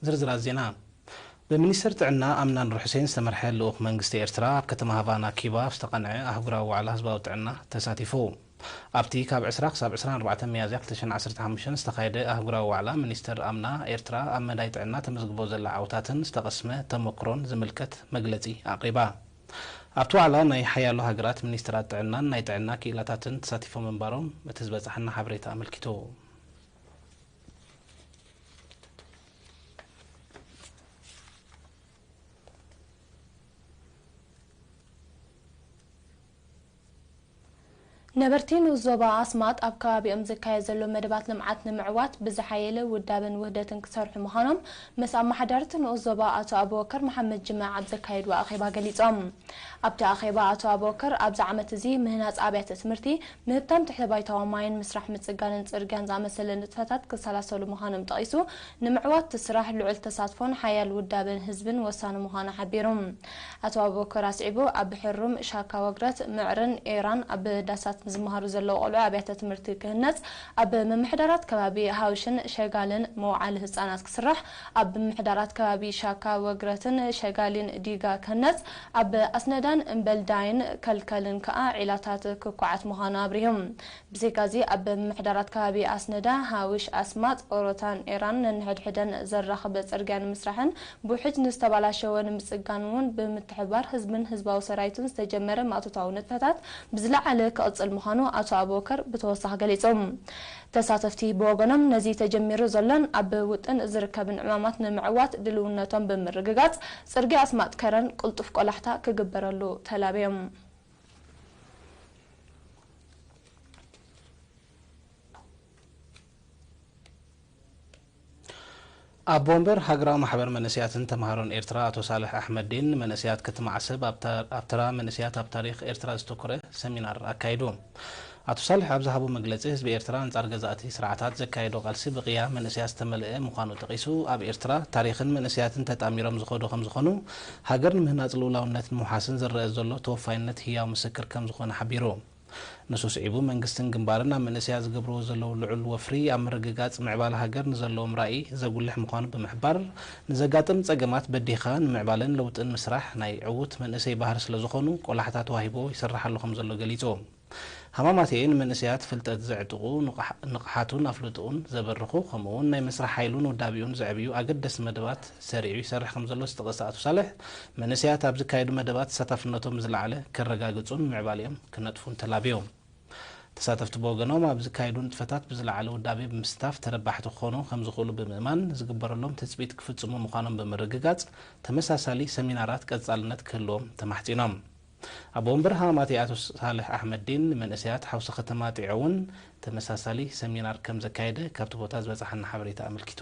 ዝርዝራት ዜና። ብሚኒስትር ጥዕና ኣምናን ሩሕሴን ዝተመርሐ ልኡኽ መንግስቲ ኤርትራ ኣብ ከተማ ሃቫና ኪባ ኣብ ዝተቐንዐ ኣህጉራዊ ዋዕላ ህዝባዊ ጥዕና ተሳቲፉ። ኣብቲ ካብ ዕስራ ክሳብ ዕስራን ኣርባዕተን ሚያዝያ ክልተ ሽሕን ዓሰርተ ሓሙሽተን ዝተኻየደ ኣህጉራዊ ዋዕላ፣ ሚኒስትር ኣምና ኤርትራ ኣብ መዳይ ጥዕና ተመዝግቦ ዘላ ዓውታትን ዝተቐስመ ተመክሮን ዝምልከት መግለጺ ኣቕሪባ። ኣብቲ ዋዕላ ናይ ሓያሎ ሃገራት ሚኒስትራት ጥዕናን ናይ ጥዕና ክኢላታትን ተሳቲፎም ምንባሮም እቲ ዝበጻሓና ሓበሬታ ኣመልኪቱ። ነበርቲ ንኡስ ዞባ ኣስማጥ ኣብ ከባቢኦም ዝካየድ ዘሎ መደባት ልምዓት ንምዕዋት ብዝሓየለ ውዳበን ውህደትን ክሰርሑ ምዃኖም ምስ ኣመሓዳርቲ ንኡስ ዞባ ኣቶ ኣቡበከር መሓመድ ጅማዕ ኣብ ዘካየድዎ ኣኼባ ገሊጾም። ኣብቲ ኣኼባ ኣቶ ኣቡበከር ኣብዚ ዓመት እዚ ምህናጽ ኣብያተ ትምህርቲ፣ ምህብታም ትሕተ ባይታዊ ማይን ምስራሕ ምጽጋንን ጽርግያን ዝኣመሰለ ንጥፈታት ክሰላሰሉ ምዃኖም ጠቒሱ፣ ንምዕዋት እቲ ስራሕ ልዑል ተሳትፎን ሓያል ውዳበን ህዝብን ወሳኒ ምዃኑ ሓቢሩ። ኣቶ ኣቡበከር ኣስዒቡ፣ ኣብ ሕሩም፣ ሻካ ወግረት፣ ምዕርን ኤራን ኣብ ዳሳት ንዝመሃሩ ዘለዉ ቆልዑ ኣብያተ ትምህርቲ ክህነጽ፣ ኣብ ምምሕዳራት ከባቢ ሃውሽን ሸጋልን መውዓሊ ህጻናት ክስራሕ፣ ኣብ ምምሕዳራት ከባቢ ሻካ ወግረትን ሸጋሊን ዲጋ ክህነጽ፣ ኣብ ኣስነዳን እምበልዳይን ከልከልን ከኣ ዒላታት ክኳዓት ምዃኑ ኣብሪሁ። ብዘይካዚ ኣብ ምምሕዳራት ከባቢ ኣስነዳ፣ ሃውሽ፣ ኣስማጥ፣ ኦሮታን ኤራን ነንሕድሕደን ዘራኽብ ጽርግያ ንምስራሕን ብውሕጅ ንዝተባላሸወ ንምጽጋን እውን ብምትሕብባር ህዝብን ህዝባዊ ሰራዊትን ዝተጀመረ ማእቶታዊ ንጥፈታት ብዝለዓለ ክቕጽል ምዃኑ ኣቶ ኣቡበከር ብተወሳኺ ገሊጹ። ተሳተፍቲ ብወገኖም ነዚ ተጀሚሩ ዘሎን ኣብ ውጥን ዝርከብን ዕማማት ንምዕዋት ድልውነቶም ብምርግጋጽ፣ ጽርግያ ኣስማጥ ከረን ቅልጡፍ ቆላሕታ ክግበረሉ ተላብዮም። ኣቦ ወንበር ሃገራዊ ማሕበር መንእሰያትን ተምሃሮን ኤርትራ ኣቶ ሳልሕ ኣሕመዲን ንመንእሰያት ከተማ ዓሰብ ኣብ ታ-፣ ኣብ ተራ መንእሰያት ኣብ ታሪኽ ኤርትራ ዘተኮረ ሰሚናር ኣካይዱ። ኣቶ ሳልሕ ኣብ ዝሃቦ መግለጺ፣ ህዝቢ ኤርትራ ኣንጻር ገዛእቲ ስርዓታት ዘካየዶ ቃልሲ ብቕያ መንእሰያት ዝተመልአ ምዃኑ ጠቒሱ፣ ኣብ ኤርትራ ታሪኽን መንእሰያትን ተጣሚሮም ዝኸዱ ከም ዝኾኑ፣ ሃገር ንምህናጽ ልኡላውነትን ምውሓስን ዝረአ ዘሎ ተወፋይነት ህያው ምስክር ከም ዝኾነ ሓቢሩ። ንሱ ስዒቡ፣ መንግስትን ግንባርን ኣብ መንእሰያት ዝገብርዎ ዘለዉ ልዑል ወፍሪ ኣብ ምርግጋጽ ምዕባለ ሃገር ንዘለዎም ራእይ ዘጉልሕ ምዃኑ ብምሕባር፣ ንዘጋጥም ጸገማት በዲኻ ንምዕባለን ለውጥን ምስራሕ ናይ ዕዉት መንእሰይ ባህሪ ስለ ዝኾኑ፣ ቆላሕታ ተዋሂቦ ይስርሓሉ ከም ዘሎ ገሊጹ። ሃማማተኤ ንመንእሰያት ፍልጠት ዘዕጥቑ፣ ንቕሓ-፣ ንቕሓቱን ኣፍልጦኡን ዘበርኹ፣ ከምኡ'ውን ናይ መስርሕ ሓይሉን ውዳቤኡን ዘዕብዩ ኣገደስቲ መደባት ሰሪዑ ይሰርሕ ከም ዘሎ ዝጠቐሰ ኣቶ ሳልሕ፣ መንእሰያት ኣብ ዝካየዱ መደባት ተሳታፍነቶም ብዝለዓለ ከረጋግጹን ምዕባሌኦም ክነጥፉን ተላብዮም። ተሳተፍቲ ብወገኖም ኣብ ዝካየዱ ንጥፈታት ብዝለዓለ ውዳቤ ብምስታፍ ተረባሕቲ ክኾኑ ከም ዝኽእሉ ብምእማን፣ ዝግበረሎም ትጽቢት ክፍጽሙ ምዃኖም ብምርግጋጽ፣ ተመሳሳሊ ሰሚናራት ቀጻልነት ክህልዎም ተማሕጺኖም። ኣቦ ወንበር ሃማማተኤ ኣቶ ሳልሕ ኣሕመዲን ንመንእሰያት ሓውሲ ከተማ ጢዖ እውን ተመሳሳሊ ሰሚናር ከም ዘካየደ ካብቲ ቦታ ዝበጽሓና ሓበሬታ ኣመልኪቱ።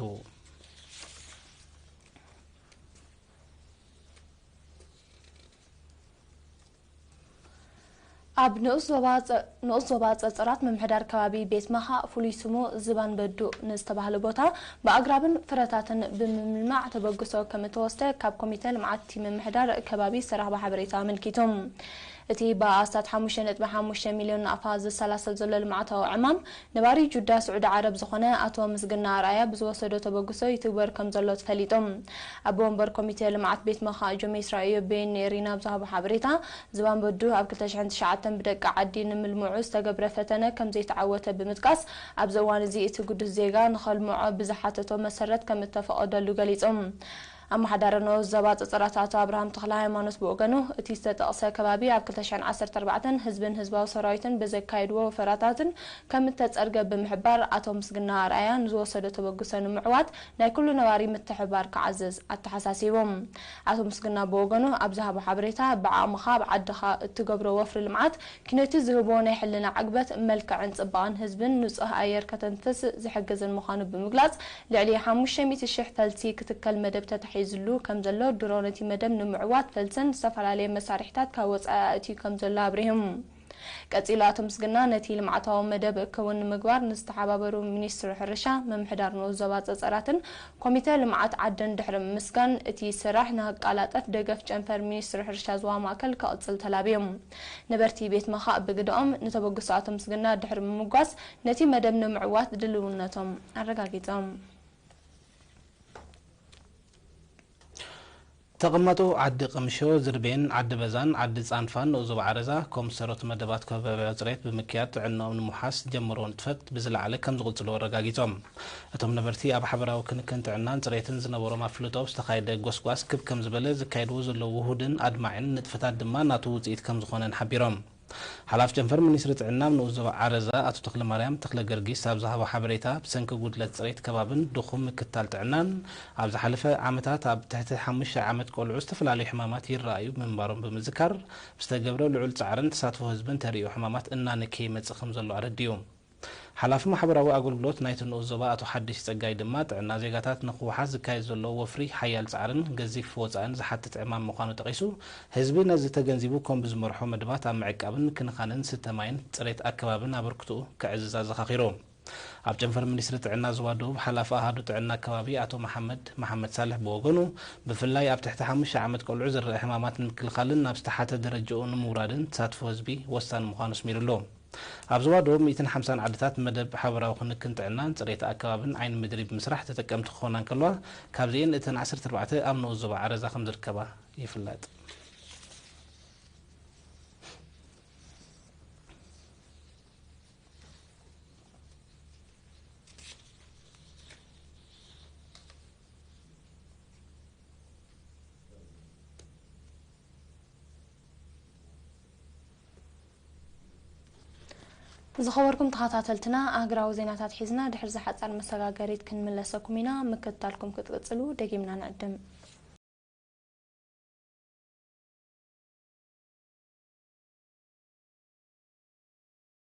ኣብ ንኡስ ዞባ ጸ-፣ ንኡስ ዞባ ጸጸራት ምምሕዳር ከባቢ ቤት መኻእ፣ ፍሉይ ስሙ ዝባን በዱእ ንዝተባህለ ቦታ፣ ብኣግራብን ፍረታትን ብምምልማዕ ተበግሶ ከም እተወስደ ካብ ኮሚተ ልምዓት እቲ ምምሕዳር ከባቢ ዝተረኽበ ሓበሬታ ኣመልኪቱ። እቲ ብኣስታት ሓሙሽተ ነጥቢ ሓሙሽተ ሚልዮን ናቕፋ ዝሰላሰል ዘሎ ልምዓታዊ ዕማም፣ ነባሪ ጁዳ ስዑዲ ዓረብ ዝኾነ ኣቶ ምስግና ኣርኣያ ብዝወሰዶ ተበግሶ ይትግበር ከም ዘሎ ተፈሊጡ። ኣቦ ወንበር ኮሚቴ ልምዓት ቤት መኻእ ጆሜስ ራእዮ ቤን ኔሪና ኣብ ዝሃቦ ሓበሬታ፣ ዝባን በዱ ኣብ ክልተ ሽሕን ትሽዓተን ብደቂ ዓዲ ንምልምዑ ዝተገብረ ፈተነ ከም ዘይተዓወተ ብምጥቃስ፣ ኣብዚ እዋን እዚ እቲ ግዱስ ዜጋ ንኸልምዖ ብዝሓተቶ መሰረት ከም እተፈቐደሉ ገሊጹ። ኣመሓዳሪ ንኡስ ዞባ ጸጸራት ኣቶ ኣብርሃም ተኽለ ሃይማኖት ብወገኑ፣ እቲ ዝተጠቕሰ ከባቢ ኣብ ክልተ ሽሕን ዓሰርተ ኣርባዕተን ህዝብን ህዝባዊ ሰራዊትን ብዘካየድዎ ወፈራታትን ከም እተጸርገ ብምሕባር፣ ኣቶ ምስግና ኣርኣያ ንዝወሰዶ ተበግሶ ንምዕዋት ናይ ኩሉ ነባሪ ምትሕብባር ክዓዝዝ ኣተሓሳሲቡ። ኣቶ ምስግና ብወገኑ ኣብ ዝሃቦ ሓበሬታ፣ ብዓቕምኻ ኣብ ዓድኻ እትገብሮ ወፍሪ ልምዓት፣ ኪነቲ ዝህቦ ናይ ሕልና ዕግበት፣ መልክዕን ጽባቐን ህዝብን ንጹህ ኣየር ከተንፍስ ዝሕግዝን ምዃኑ ብምግላጽ፣ ልዕሊ ሓሙሽተ ሚእቲ ሽሕ ፈልሲ ክትከል መደብ ተታሒዙሉ ከም ዘሎ፣ ድሮ ነቲ መደብ ንምዕዋት ፈልስን ዝተፈላለየ መሳርሒታት ካብ ወጻኢ ኣእትዩ ከም ዘሎ ኣብሪሁ። ቀጺሉ ኣቶ ምስግና፣ ነቲ ልምዓታዊ መደብ ክውን ንምግባር ንዝተሓባበሩ ሚኒስትሪ ሕርሻ፣ ምምሕዳር ንኡስ ዞባ ጸጸራትን ኮሚተ ልምዓት ዓድን ድሕሪ ምምስጋን፣ እቲ ስራሕ ንኽቃላጠፍ ደገፍ ጨንፈር ሚኒስትሪ ሕርሻ ዞባ ማእከል ክቕጽል ተላብዮም። ነበርቲ ቤት መኻእ ብግደኦም፣ ንተበግሶ ኣቶ ምስግና ድሕሪ ምምጓስ፣ ነቲ መደብ ንምዕዋት ድልውነቶም ኣረጋጊጾም። ተቐማጦ ዓዲ ቅምሾ፣ ዝርቤን፣ ዓዲ በዛን ዓዲ ጻንፋን ንኡዞ ባዓረዛ ኮምሰሮት መደባት ከባብያዊ ጽሬት ብምክያድ ጥዕናኦም ንምውሓስ ጀመሮ ንጥፈት ብዝለዓለ ከም ዝቕጽሉ ኣረጋጊጾም። እቶም ነበርቲ ኣብ ሓበራዊ ክንክን ጥዕናን ጽሬትን ዝነበሮም ኣፍልጦ ዝተኻየደ ጎስጓስ ክብ ከም ዝበለ ዝካየድዎ ዘለዉ ውሁድን ኣድማዕን ንጥፈታት ድማ ናቱ ውጽኢት ከም ዝኾነን ሓቢሮም። ሓላፍ ጨንፈር ሚኒስትሪ ጥዕና ኣብ ንኡስ ዞባ ዓረዛ ኣቶ ተክለማርያም ተክለ ገርጊስ ኣብ ዝሃቦ ሓበሬታ፣ ብሰንኪ ጉድለት ጽሬት ከባብን ድኹም ምክትታል ጥዕናን ኣብ ዝሓለፈ ዓመታት ኣብ ትሕቲ ሓሙሽተ ዓመት ቆልዑ ዝተፈላለዩ ሕማማት ይረኣዩ ምንባሮም ብምዝካር፣ ብዝተገብረ ልዑል ጻዕርን ተሳትፎ ህዝብን ተርእዮ ሕማማት እናነከየ ይመጽእ ከም ዘሎ ኣረዲኡ። ሓላፊ ማሕበራዊ ኣገልግሎት ናይቲ ንኡስ ዞባ ኣቶ ሓድሽ ጸጋይ ድማ፣ ጥዕና ዜጋታት ንኽውሓስ ዝካየድ ዘሎ ወፍሪ ሓያል ጻዕርን ገዚፍ ወጻእን ዝሓትት ዕማም ምዃኑ ጠቒሱ፣ ህዝቢ ነዚ ተገንዚቡ ኮም ብዝመርሖ መደባት ኣብ ምዕቃብን ምክንኻንን ስተ ማይን ጽሬት ኣከባብን ኣበርክትኡ ከዕዝዝ ኣዘኻኺሩ። ኣብ ጨንፈር ሚኒስትሪ ጥዕና ዞባ ደቡብ ሓላፊ ኣሃዱ ጥዕና ኣከባቢ ኣቶ መሓመድ መሓመድ ሳልሕ ብወገኑ፣ ብፍላይ ኣብ ትሕቲ ሓሙሽተ ዓመት ቆልዑ ዝረኣ ሕማማት ንምክልኻልን ናብ ዝተሓተ ደረጃኡ ንምውራድን ተሳትፎ ህዝቢ ወሳኒ ምዃኑ ኣስሚሩሉ። ኣብ ዞባ ደቡብ ሚእትን ሓምሳን ዓድታት መደብ ሓበራዊ ክንክን ጥዕናን ጽሬት ኣከባብን ዓይኒ ምድሪ ብምስራሕ ተጠቀምቲ ክኾና እንከለዋ፣ ካብዚኤን እተን ዓሰርተ ኣርባዕተ ኣብ ንኡስ ዞባ ዓረዛ ከም ዝርከባ ይፍለጥ። ዝኸበርኩም ተኸታተልትና፣ ኣህግራዊ ዜናታት ሒዝና ድሕሪ ዝሓጻር መሰጋገሪት ክንምለሰኩም ኢና። ምክትታልኩም ክትቅጽሉ ደጊምና ንዕድም።